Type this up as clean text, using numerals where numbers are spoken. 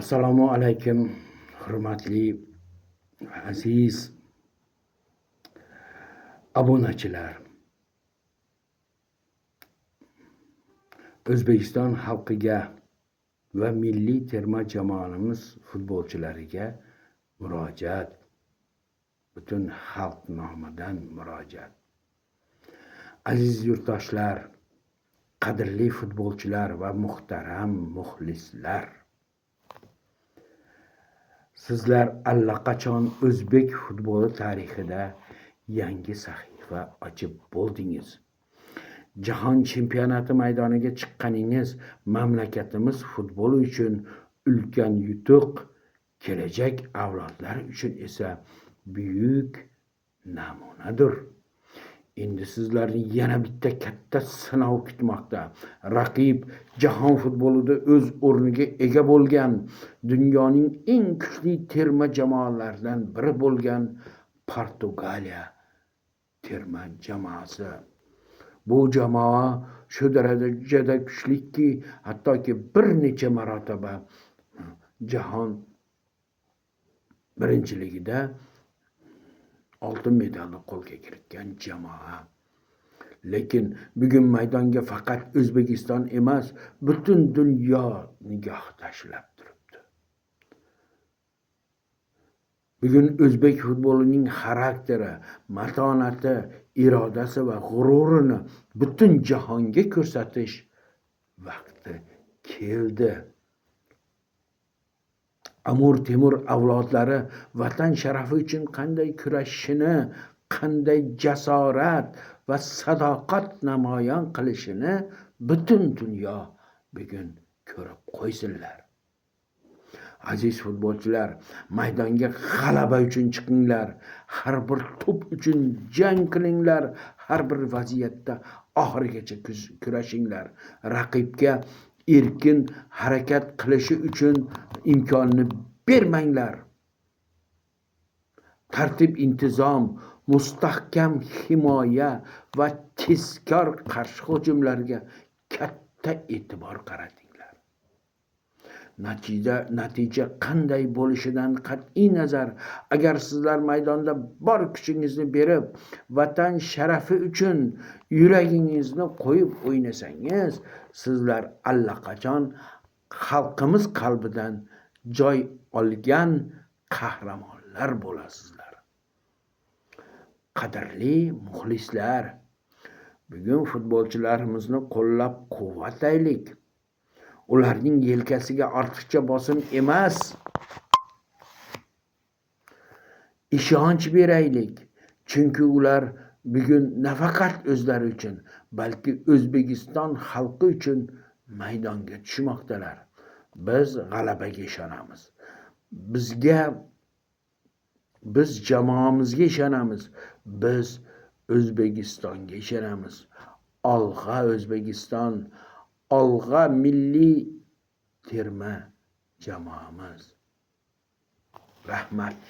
Assalomu alaykum, hurmatli va aziz obunachilar. O'zbekiston xalqiga va milliy terma jamoamiz futbolchilariga murojaat. Butun xalq nomidan murojaat. Aziz yurtdoshlar, qadrli futbolchilar va muhtaram muxlislar. Sizlar allaqachon o'zbek futboli tarixida yangi sahifa ochib bo'ldingiz. Jahon chempionati maydoniga chiqqaningiz mamlakatimiz futboli uchun ulkan yutuq, kelajak avlodlar uchun esa buyuk namunadir. Endi sizlarni yana bitta katta sinov kutmoqda. Raqib jahon futbolida o'z o'rniga ega bo'lgan, dunyoning eng kuchli terma jamoalaridan biri bo'lgan Portugaliya terma jamoasi. Bu jamoa shu darajada kuchlikki, hattoki bir necha marotaba jahon birinchiligida oltin medalni qo'lga kiritgan jamoa. Lekin bugun maydonga faqat O'zbekiston emas, butun dunyo nigoh tashlab turibdi. Bugun o'zbek futbolining xarakteri, matonati, irodasi va g'ururini butun jahonga ko'rsatish vaqti keldi. Amir Temur avlodlari vatan sharafi uchun qanday kurashishini, qanday jasorat va sadoqat namoyon qilishini butun dunyo bugun ko'rib qo'ysinlar. Aziz futbolchilar, maydonga g'alaba uchun chiqinglar, har bir to'p uchun jang qilinglar, har bir vaziyatda oxirigacha kurashinglar. Raqibga erkin harakat qilishi uchun imkonni bermanglar. Tartib intizom, mustahkam himoya va tezkor qarshi hujumlarga katta e'tibor qaratinglar. Natija qanday bo'lishidan qat'iy nazar, agar sizlar maydonda bor kuchingizni berib, vatan sharafi uchun yuragingizni qo'yib o'ynasangiz, sizlar allaqachon xalqimiz qalbidan joy olgan qahramonlar bo'lasizlar. Qadrli muxlislar, bugun futbolchilarimizni qo'llab-quvvatlaylik. Ularning yelkasiga ortiqcha bosim emas, ishonch beraylik. Chunki ular bugun nafaqat o'zlari uchun, balki O'zbekiston xalqi uchun maydonga tushmoqdalar. Biz g'alabaga ishonamiz. Biz jamoamizga ishonamiz. Biz O'zbekistonga ishonamiz. Olg'a O'zbekiston, olg'a milliy terma jamoamiz. Rahmat.